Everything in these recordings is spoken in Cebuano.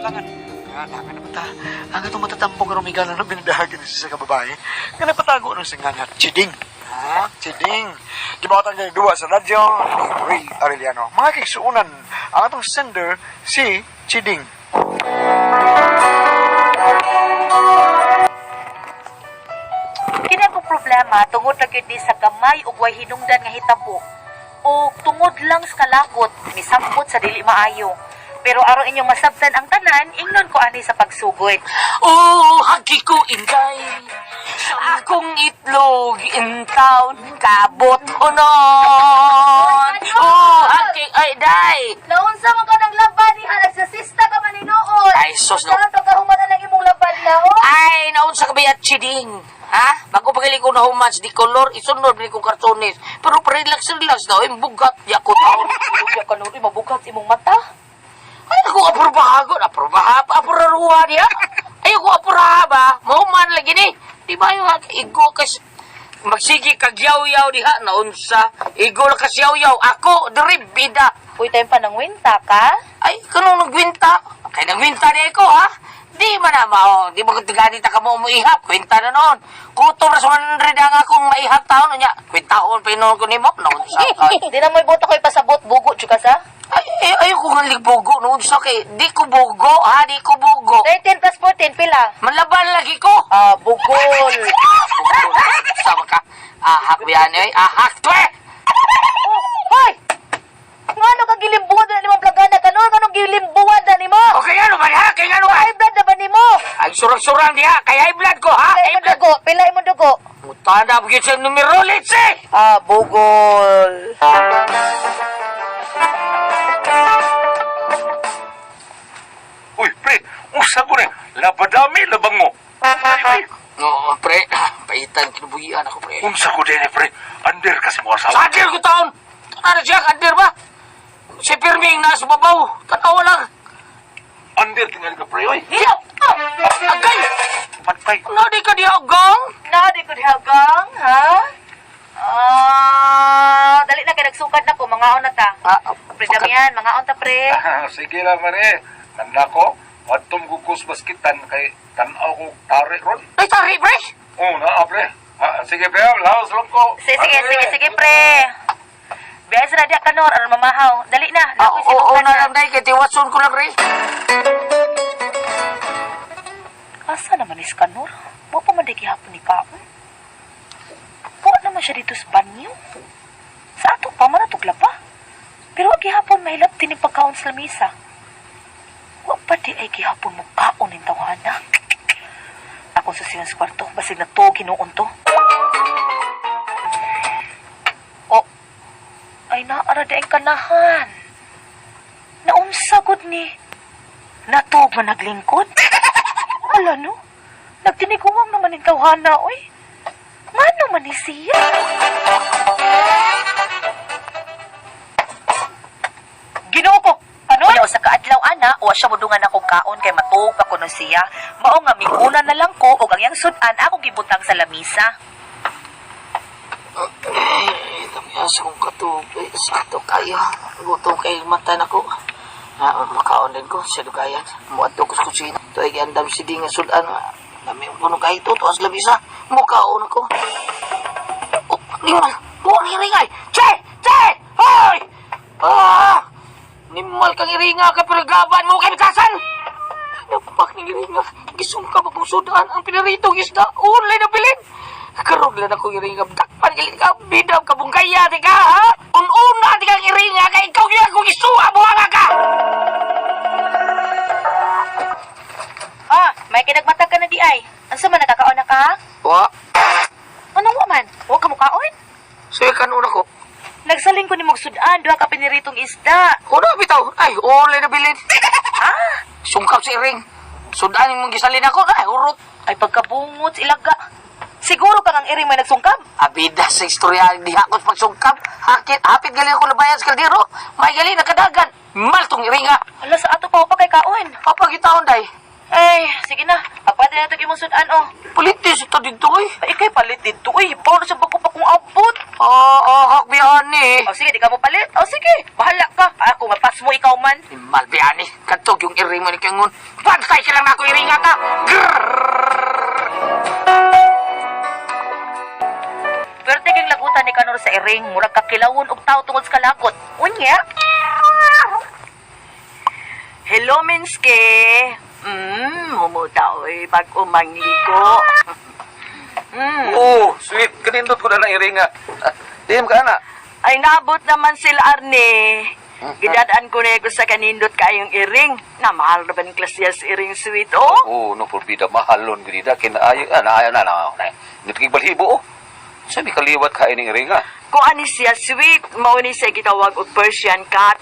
Langan. Langan naman ta. Ang itong matatambong karong higala na binadahagan sa ka babae. Nga napatago nung singa nga Chiding. Ha? Chiding. Gibawatan kayo duwa sa radyo ni Ray Arellano. Mga kaigsuonan, ang atong sender si Chiding. Kini akong problema tungod na gyud ni sa gamay ug way hinungdan nga hitabo o tungod lang sa kalagot misangpot sa dili maayo. Pero aron inyong masabtan ang tanan, ingnon ko ani sa pagsugod. Oh, hagi ko inday. Akong itlog in town, kabot unon. Oh, hagi, ay, day. Naunsa man ka ng laban ni nagsasista ka man hinuon. Ay, sus, no. Saan ka human ang imong laban laon? Ay, naon sa kabayat chiding. Ha? Bago pagaling ko na humans, di color, isunod ni kong kartones. Pero relax, relax na, ay, bugat, ya ko taon. Unya ka nun, mabugat imong mata. Ay, ako aprobahagon, aprobaha, aproruha niya. Ay, ako aproha ba? Mahuman lagi ni. Di ba yung igo kas magsige kag yaw-yaw diha naunsa. Igo lang kas yaw-yaw. Ako, diri bida. Uy, time pa nangwinta ka? Ay, kanong nagwinta? Kay nagwinta niya ko, ha? Di man na mao. Di ba kung ta ka mo umuihap? Kwenta na noon. Kutob ra sa 100 ang akong maihap taon niya. Kwentaon pa noon ko nimo. Naunsa ka. Di na mo'y boto ko'y pasabot, bugo, tsuka sa? Ay, ay, ayoko nga ligbugo noon sa kay. Di ko bugo, ha? Di ko bugo. 13 plus 14, pila? Manlaban lagi ko. Ah, bugol. Sama ka. Ahak biyan eh. Ahak twe! Oh, hoy! Ngano ka gilimbuan na nimo plagana ka no? Nganong gilimbuan na nimo? Okay, ano ba ha? Kaya ano ba? High blood na ba nimo? Ay, surang-surang diha. Kay high blood ko, ha? Pila High imong blood. dugo? Pila imong dugo? Mutanda po sa numero, let's eh! Ah, bugol. Uy, pre, usa ko rin. Labadami, labang mo. Ay, pre, Oo, pre. Paitan, kinubuhian ako, pre. unsa ko din, eh, pre. Under kasi mo asawa. Sa adir ko taon! Ano siya? Adir ba? Si Pirming nasa babaw. Tanawa lang. Under tingali ka, pre, oy. Hiya! Agay! Patay. Ano di ka diha, gang? Na, di ko dihagang, ha? Ah, dali na kay nagsukad na ko, mangaon na ta. Ah, Pre Damian, mangaon ta pre. Ah, sige lang, mare. Nanda ko, atom ko kus baskitan kay tanaw ko tari ron. Ay, tari, pre! Oh, naa, pre. Ah, sige, pre, laos lang ko. Sige, sige, sige, sige pre. Biyas ra diha kanor aron mamahaw. Dali na. Ah, Nakoy oo, oo sinukan na lang, day. Kaya tiwason ko lang, pre. Asa naman is kanor? Wa pa man di gihapon ni kaon. Wa naman siya dito sa banyo. Sa ato pa man atog laba. Pero wa gihapon mahilap din yung pagkaon sa lamisa. Wa pa di ay gihapon mo kaon ning tawhana. Akong susiyon sa kwarto, basig na to, ginuon to. Oh, ay naara di ang kanahan. Naunsa gud ni. Natog man naglingkod. Ala no? Nagtiniguang naman yung tawhana, oy. Ngano man ni siya? Ginoo ko! Ano? Unya sa kaadlaw ana, wa siya modungan akong kaon kay matuog pa kuno siya. Mao nga minguna na lang ko og ang iyang sud-an akong gibutang sa lamisa. Eh, tamiyas kong katubig. Sakto kayo. Gutom kay mata na ko. Ah, makaon din ko sa dugayan. Muadto ko sa kusina. Ito ay giandam si Dinga sudan. Dami ang puno kayo ito. Tuas labisa. Mukaon ako. Oh, nimal. Buwan iringay. Che! Che! Hoy! Ah! Nimal kang iringa ka pero gaban mo kay bitasan! Napak ng iringa. Gisungka ba kong sudan ang pinaritong isda? Ulay na bilin! Karon lang ako iringa. Dakpan galit ka. Bidam ka bungkaya di ka ha? Ununa di kang iringa kay ikaw gyud akong isuwa buwanga ka! Ah, may kinagmata ka na di ay. Unsa man nakakaon na ka? Wa. Anong wa man? Wa ka mukaon? Sige kanuna ko. Nagsaling ko ni mong sudan, duha ka piniritong isda. Una bitaw. Ay, ulay na bilin. Ah, Sungkap sa iring. Sudan imong gisalin ako. Ay, urot. ay pagkabungot ilaga. Siguro kang ang iring may nagsungkab. Abida sa istorya diha ko sa pagsungkap. Hakit, hapit gali ako nabayan sa kaldero. May gali nakadagan. Maltong iringa. Hala sa ato pa pa kay kaon. Papagitaon day. Ay, sige na. Pagpwede na ito imong sudan, oh. Palitis ito dito eh. Ay, ikay palit dito, uy. Hibaw na sa bako pa kung abot. Ah, ah, hakbiyani. O sige, di ka mo palit. O sige, bahala ka. Ako, mapas mo ikaw man. Malbiyani, katog yung iring mo ni Kangon. Bantay ka lang na ako iringa ka. Pero tiging lagutan ni Kanor sa iring, murag kakilawon og tao tungod sa kalagot. Unya? Hello, Minski. Humuta, oy, pag umangligo. Oh, sweet. Kanindot ko na ng iringa. Ah, Dihem ka na. Ay, naabot naman sila, Arne. Gidadaan ko na ko sa kanindot kayong iring. Na, mahal na ba ng klase sa iring sweet, oh? Oh, no porbida mahalon gid kinaayo ah, naayo na na. na. Nito kay balhibo oh. Sa mi kaliwat ka ining iringa. Kung ani siya sweet, mauni siya gitawag og Persian cat.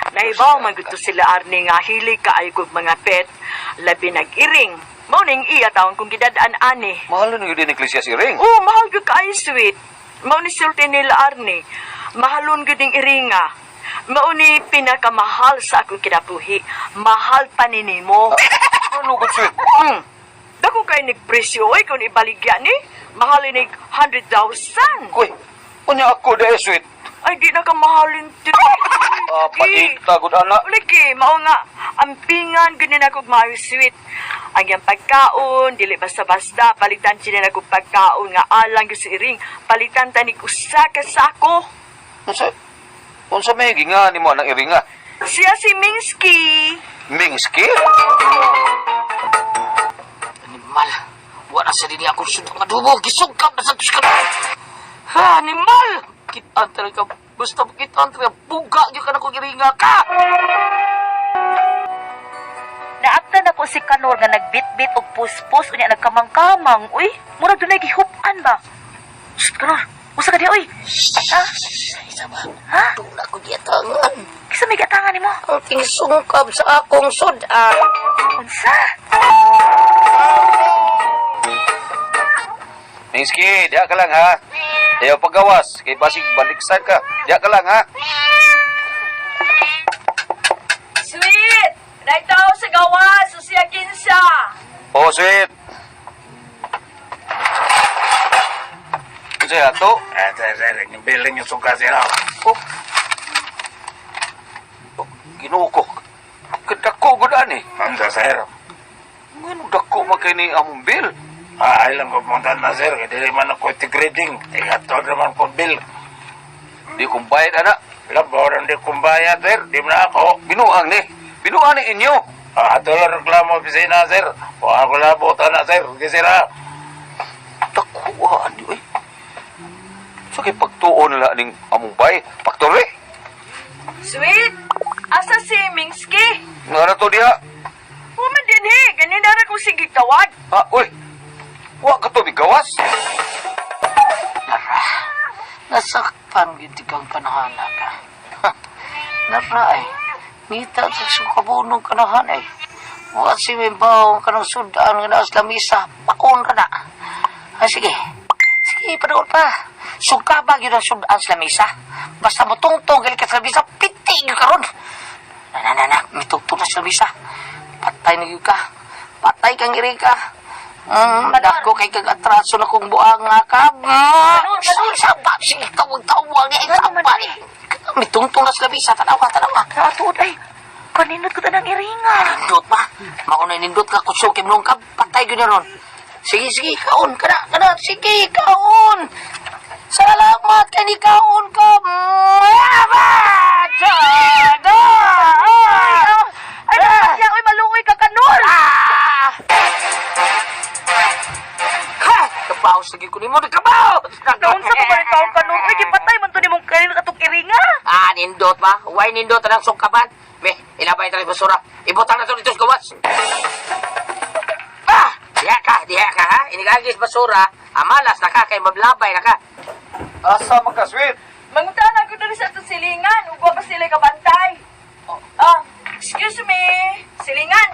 Nahibaw man gud to sila Arne nga hilig kaayo kog mga pet, labi nag-iring. Mao ning iya taon kung gidadaan ani. Mahalon gyud ni Ecclesias iring. Oh, mahal gyud kaayo sweet. Mao ni sulti nila Arne. Mahalon gyud ning iringa. Mao ni pinakamahal sa akong kinabuhi. Mahal pa ni nimo. Ano gud sweet? Dako kay nagpresyo oy kung ibaligya ni. Mahal ni 100,000. Koy. Unya ako dai sweet. Ay, di na ka mahalin ti. Ah, paita gud ana. Lagi, mao nga, ang pingan ganun ako maayo sweet. Ang iyang pagkaon, dili basta-basta, palitan sila na kog pagkaon nga alang gyud sa iring, palitan tanig usa ka sako. Unsa unsa may ginga nimo anang iringa? Siya si Minsky. Mingsky? Animal, wala sa dinhi akong sudang adobo. Gisugkap na sa tuskan. Ha, animal! Kitaan talaga. Basta kitaan talaga. Buga gyud ka na kong iringa ka. Naapta na ko si Kanor nga nagbitbit og puspos unya nagkamang-kamang. Uy, murag dunay gihupan ba? Shh, Kanor, usa ka di uy. Ha? Isa ba? Ha? Tula ko giatangan. Kisa may gatangan nimo? Ang tingsungkab sa akong sudan. Unsa? Mingsky, diha ka lang ha. Ayaw paggawas, kay basig baliksan ka. Diha ka lang ha. Sweet! Naitaw sa gawas, siya kinsa. Oh, sweet. Unsa ato? Eh, sir, sir, yung billing yung suka sir. Oh. Oh, Ginoo ko. Kadako gud ani. Ano, sir? Ngano dako man kay ni among bill? Ah, ay lang ko punta na, sir. Kaya dili man ako tigrading. Tigato naman ko bill. Di kong bayad ana. Labaw rin di kong bayad, sir. Di mo na ako. Binuang ni. Binuang ni inyo. Ah, ato lang reklamo opisina, sir. Wa ako labot na, sir. Kasi sir, ah. Dako ani oy. Sa kay pagtuon nila ning among bay, paktore. Sweet! Asa si Minsky? Nga na to diha. Human din he, ganin na kong sige tawag. Ha, uy. Wa ka to migawas. Nara, nasakpan gyud kang panahana ka. Ha, nara ay, ngita sa sukabunong kanahan ay. Wa si may bawang kanang sudan nga naas lamisa, pakon ka na. Ay sige, sige, padoon pa. Sugkaba gyud ang sudan sa lamisa. Basta mo tungtong gali ka sa lamisa, piti gyud karon. Na na na na, mitugtong na sa lamisa. Patay na gyud ka. Patay kang iri ka. Dako kay kag atraso na kong buang nga ka. Kanor, kanor. Saba, sige, tawag-tawag. Eh, Ano man saba. Mitungtong na sa lamisa. Tanaw ka, tanaw ka. Naatuod ay. Kaninot ko tanang iringa. Nindot ba? Mauna nindot ka kusog kay ka. Patay gyud na ron. Sige, sige, kaon ka na, ka na. Sige, kaon. Salamat kay ni kaon ka. Ba, da, da. Ay, ah! Siya, uy, maluoy ka, Kanor! Ah! Ha! Kabaw, sige ko nimo, kabaw! Naunsa ka ba rin taong Kanor? Uy, gipatay man to nimong kaninot atong iringa. Ah, nindot ba? Why nindot ang sungkapan? Me, ilabay tayo basura. Ibutang na to dito sa gawas. Ah! Diha ka ha? Inigagis basura, amalas na ka, kay mablabay na ka. Asa man ka sweet? Mangutan ako diri sa atong silingan, ug wa pa sila kabantay. Ah, excuse me, silingan.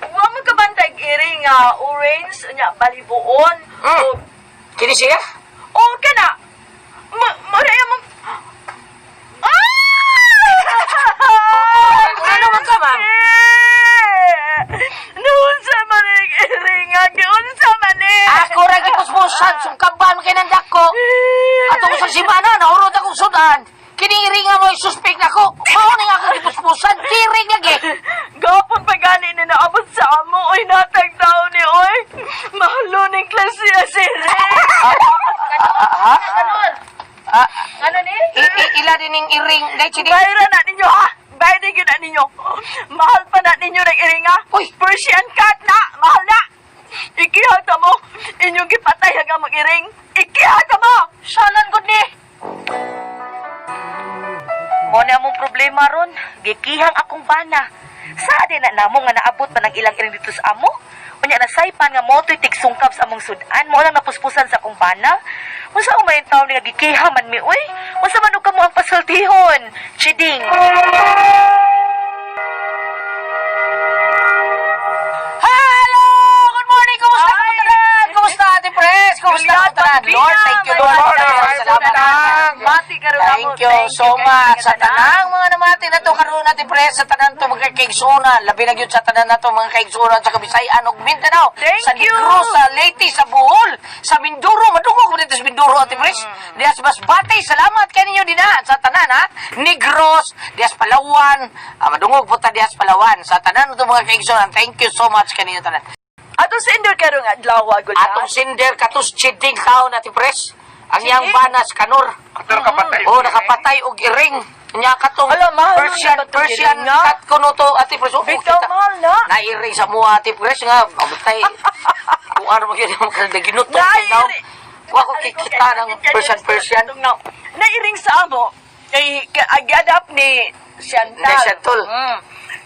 Wa mo kabantay og iri nga orange nya balibuon. Og Kini siya? oh kana. Ma Maria mo. Ah! Ano man ka, ma'am? Noon sa simana, nahurot akong sudan. Kini nga mo suspect nako. Mao ni nga akong gipuspusan, kiring lagi. Gapon pa gani ni naabot sa amo, oy, natag tao ni, oy. Mahalo ning klase ya si Ring. Ha? Kanor! Ah, Ano ni? ila din ning iring, dai chidi. Bayra na ninyo, ha? Bayra gyud na ninyo. Mahal pa na ninyo ng iring, ha? Uy! Persian cat na! Mahal na! Ikihata mo! Inyong gipatay hanggang mag-iring! Ikihata mo! Sanan gud ni? Mo na among problema ron. Gikihang akong bana. Sa din na namo nga naabot man ang ilang iring dito sa amo. Unya nasaypan nga moto'y tigsungkab sa among sudan. Mo lang napuspusan sa akong bana. Unsa umay ang taon nga gikiha man mi uy? Unsa man og kamo ang pasultihon? Chiding. Hello! Good morning! Kumusta Ay! ka tanan? Kumusta, Ate Pres? Kumusta Julian, ka tanan? Lord, thank you, Lord. Good morning. Salamat. Mati karon amo. Thank you so kay much sa mga tanan. tanang mga namati na to karon, Ate Pres, sa tanan to mga kaigsunan, labi na gyud sa tanan na to mga kaigsunan sa Kabisayan ug Mindanao, Thank sa you. Negros, sa Leyte, sa Bohol, sa Mindoro. Madungog mo dito sa Mindoro, Ate Pres, diha sa Masbate. Salamat kaninyo dinha sa tanan, ha, Negros, diha sa Palawan. Ah, madungog po ta diha sa Palawan. Sa tanan to mga kaigsunan, thank you so much kaninyo tanan. Atong sender karong adlaw, Gulyat. Atong sender katus chiding taon, Ate Pres, ang iyang Chiding? banas kanor. Katong kapatay. Oh, nakapatay og iring. Nya katong Ala, mahal Persian, na katong Persian iring na. cat kuno to, Ate Pres. Oh, Bitaw, kita. mahal na. Nairing sa mua, Ate Pres, nga abutay. Kung ano mo yun ang ginutok Nairing. Wa ko kikita ng Persian Persian. Nairing sa amo kay agadap ni Chantal. Ni Chantal.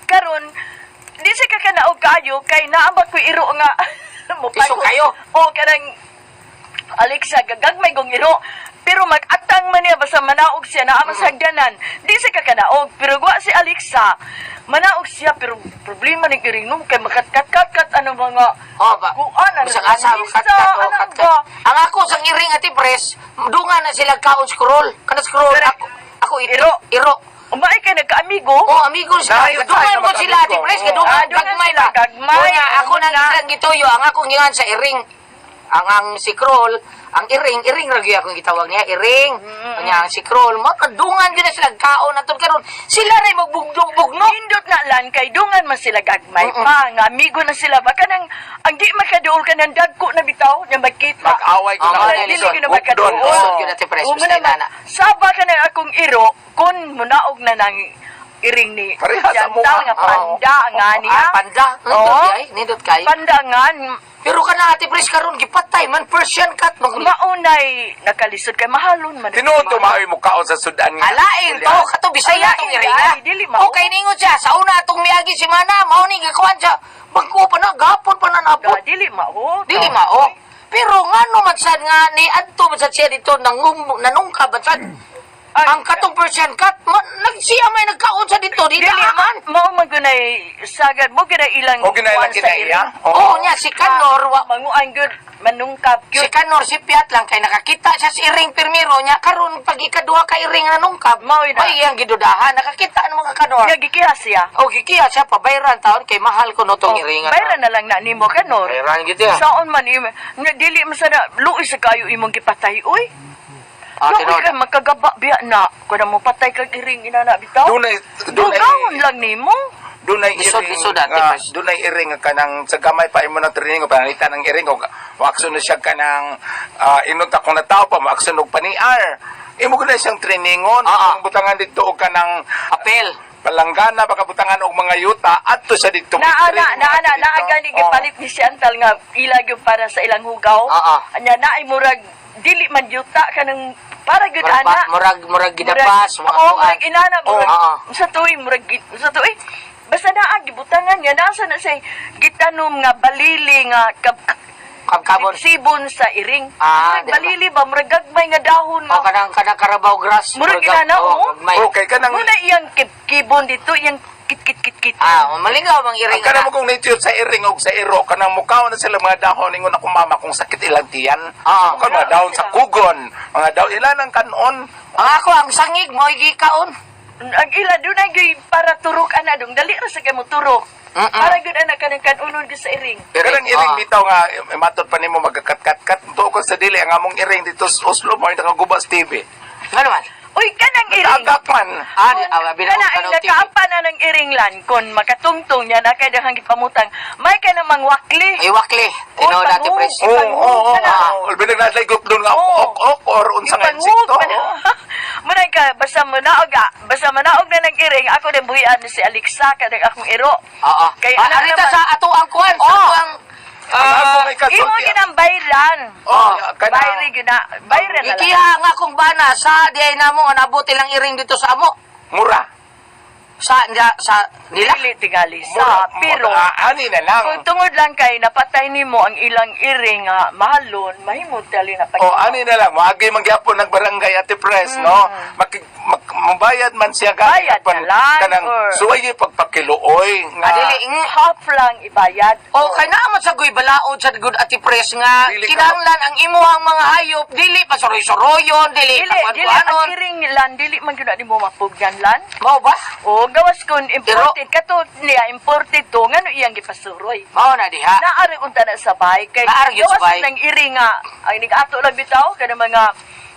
Karon di siya kakanaog kayo kay naa ba ko iro nga Iso kayo? O kanang Alexa gagagmay kong iro. Pero mag-atang man niya basta manaog siya naa man sa hagdanan. Di siya kakanaog pero gwa si Alexa. Manaog siya pero problema ning iring no kay makatkat-kat ano mga Oh, ba? Kuan, ano, Bisag asa lamisa, kat kat oh, ano kat ba? kat. Ang ako sang iring, Ate Pres, dunga na sila kaon scroll. Kana scroll Pero- ako ako iro iro. Umaay kay nagkaamigo. Oh, amigo sila. Naayos Gadungan tayo ko na sila, Ate mag-amigo. Pres. Gadungan, Ah, dungan gagmay sila, ba? gagmay. Una, ako Oo nang na. isang gituyo. Ang akong gihan sa iring. Ang si Kroll, ang iring, iring ra gyud akong gitawag niya, iring. Nya ang si Kroll, mo kadungan gyud na sila kaon atong karon. Sila ray magbugnog-bugno. Nindot na lan kay dungan man sila gagmay pa nga amigo na sila ba kanang ang di makaduol kanang dagko na bitaw nya magkita. Mag-away ko Oh, na. na, Dili lisod. gyud na makaduol. Bugdon. Lisod gyud, Ate Pres, Oo, basta naman. inana. Saba ka na akong iro kun munaog na nang iring ni Pareha sa Chantal mukha. nga panda nga niya. Ah, panda. Nindot Oo. kay, nindot kay. Panda nga Pero kana, Ate Pres, karon gipatay man Persian cat mag maunay nakalisod kay mahalon man. Tinuod to maayo mo kaon sa sudan nga. Alain to, kato Bisaya Alain, tong iring ha. ay, dili mao. Okay ningon siya, sa una atong miagi si Mana, mao ni gikuan siya. Bag-o pa na, gapon pa na naabot. Ga, dili mao. Dili mao. Pero ngano man sad nga ni adto man sad siya dito nangum nanungka man sad. Ay, Ang katong Persian cat, ma, nagsiya may nagkaon sa dito, di Dili daan. mao man gunay sagad mo ginay ilang O ginay kuwan lang sa kinaiya. iring. Oo niya si Kanor wa Manguan gyud manungkap si gyud. Kanor si Piat lang kay nakakita siya sa iring pirmiro niya karon pag ikaduha ka iring nanungkab, Mao na. may iyang gidudahan nakakita ng mga Kanor. Nga gikiha siya. O gikiya siya pabayran taon kay mahal ko no tong iringan. Bayran na lang na nimo kanor. Bayran gid ya. Saon man imo nga dili man sana luoy sa kayo imong gipatay oy. Ah, Luoy tinuod. kay magkagaba biya na kuno mo patay kag iring inana bitaw. Dunay dunay Dugawon lang nimo. dunay Lisod, iring lisod, Ate nga- Pres. dunay iring nga kanang sa gamay pa imo na training o panalitan ng iring og moakson na siya kanang inunta kung natao pa moakson og paniar. Imo gud na siyang trainingon. Ah, ah. Ang butangan dito og kanang Apel. palanggana baka butangan og mga yuta adto sa dito. Naa na Training naa na dito. naa gani Oh. gipalit ni Chantal nga ila gyud para sa ilang hugaw. Ah, ah. Anya naay murag dili man yuta kanang para gyud Murag, ana. murag, murag ginapas, mga Oo, kuan. murag inana, murag, Oo. sa tuoy, murag, sa tuoy. Basta naa, gibutangan niya, nasa na siya, gitanom nga, balili nga, kab, Kabkabon. sibon sa iring. Ah, Murag di ba? balili ba, murag gagmay nga dahon O nga. kanang kanang Carabao grass. Murag inana, oh, oh. gagmay. Okay kanang Muna iyang kibon dito, iyang kit kit kit kit. Ah, malingaw mang iring. Ang kanang mo kung nature sa iring og sa iro kanang mukaon na sila mga dahon ingon ako mama kung sakit ilang tiyan. Ah. Mukaon mga dahon sa kugon, mga dahon ilan ang kanon. Ang ako ang sangig mo gikaon. Ang ila doon ay gyud para turok ana dong dali ra sa kay mo turok. Para gyud ana kanang kanunon gyud sa iring. Kanang iring Ah. bitaw nga matod pa nimo magkakat-kat-kat tuo ko sa dili ang among iring dito sa Oslo mo nakaguba sa TV. Nga naman. Uy, kanang iring. Agak man. Ah, di, ah, binaon Kana ka ay ng TV. nakaapa na ng iring lan kon makatungtong niya na kay daghang gipamutang. May ka namang wakli. Ay, wakli. Tinuod Oy, Ate pangu. Pres. Oo. Kana. Oo. Albi nagnaslay group doon nga Oo. ok ok or unsa nga insekto. Muna ka basta manaog ah, basta manaog na ng iring ako din buhian ni si Alexa kanang akong iro. Oo. Kay Ah, ana arita naman- sa ato ang kuan, sa Oh. ato ang Ang ako may Imo kasulti. ginang bayran. Oh, kana. Bayri gina, bayran na lang. Ikiha nga kung bana sa di ay namo ang nabot ilang iring dito sa amo. Mura. Sa nila sa nila. Dili tingali sa Mura. pero Ah, ani na lang. kung tungod lang kay napatay nimo ang ilang iring nga mahalon, mahimong tali na pag. O ani na lang, moagi man gyapon ng barangay Ate Pres, no? Mabayad man siya gani Mm. Bayad apan na lang, kanang suway pagpakiluoy nga. Ah, dili Half lang ibayad. O kay naa man sa guy balaod sa good Ate Pres nga Dili ka- kinahanglan ang imuhang mga hayop dili pa suroy-suroyon, dili Dili, pa dili ang kuan-kuanon. iring lan, dili man gyud na nimo mapugnan lan. Mao ba? O gawas kun imported kato niya imported to ngano iyang gipasuroy. Mao na diha. Naari unta na sa bahay kay Naari gyud sa gawas bahay. nang iri nga ang ning-ato lang bitaw kanang mga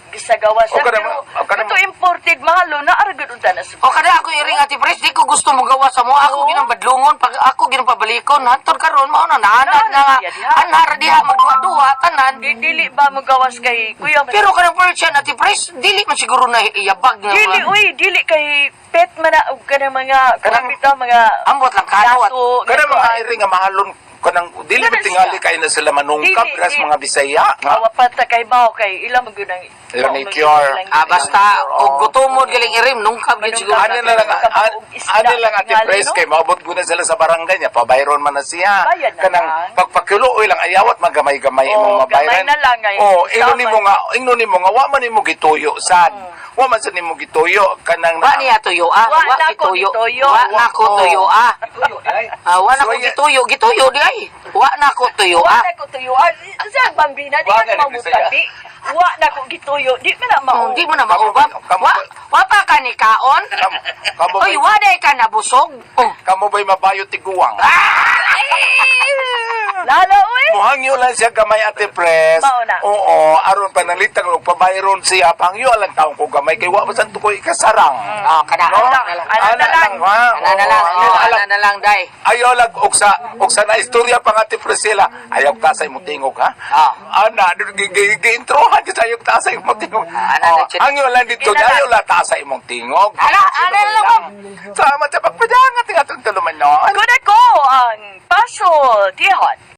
gisagawa sa O, kanang- pero o, kanang- kato imported mahalo naari gyud unta na sa O kada ako iring Ate Pres, di ko gusto mo gawa sa mo. Ako Oo. ginang badlungon pag ako ginang pabalikon hantod karon mao na naanad Naanad na nga. siya diha. Anhar diha magduha-duha tanan. Di, dili ba mo gawas kay kuya man- Pero kanang Persian Ate Pres, dili man siguro na iyabag nga. dili mga- uy dili kay pet man na og kanang mga Kanang- bitaw mga Ambot lang kano at dato, Kanang mga gatuan. iri nga mahalon kanang dili Ganun man tingali siya. kay na sila manungkap Dili, ras dili. mga Bisaya nga. Awa pa ta kay bao kay ilang man gyud ang Ilang nature. Ah, basta og gutomod galing irim nungkab gyud siguro. Ano na lang, ano lang Ate Tingali, Pres, no? kay maabot ko na sila sa barangay niya, pabayron man na siya. Bayad na Kanang lang. pagpakiluoy lang, ayawat magamay-gamay Oo, imong mabayran. gamay na lang, ay. Oh, ingnon Sama. nimo nga, ingnon nimo nga, wa man nimo gituyo, sad. Wa man sad nimo gituyo, kanang Wa niya tuyo ah, Wa wa na ko gituyo. gituyo. Wa na ko tuyo ah. Ah, wa na ko So, gituyo, gituyo di ay. Wa na ko tuyo Wa ah. na ko tuyo. Ah, sa bambina di Wa ka na na rin Bisaya. mamutabi. Wa na ko gituyo. Di man na mao. Oh, di mo na maubab. Wa wa pa ka ni kaon. Kamo Oy, wa day ka nabusog. Oh. kamo ba'y mabayo tiguang? Lala uy. Muhangyo lang siya gamay Ate Pres. Mao na. Oo, aron panalitang og pabayron siya pangyo lang taong ko gamay kay wa man sad ko ikasarang. Ah, kana. No? Ana na lang. Ana na lang. ha? Ana na lang. Oo, Oh, ana ana na lang day. Ayaw lang, og sa na istorya pa nga Ate Priscilla, ayaw ta sa imong tingog, ha? Ah. Ana, gi-introhan sa ayaw ta sa imong tingog. Ana na, Oh, Chit. ang lang dito, Ina na. ayaw lang ta sa imong tingog. Ana, ana na lang. Ma'am. Salamat sa pagpadangat, atong tulumanon. Kun ako ang Paso Dihon.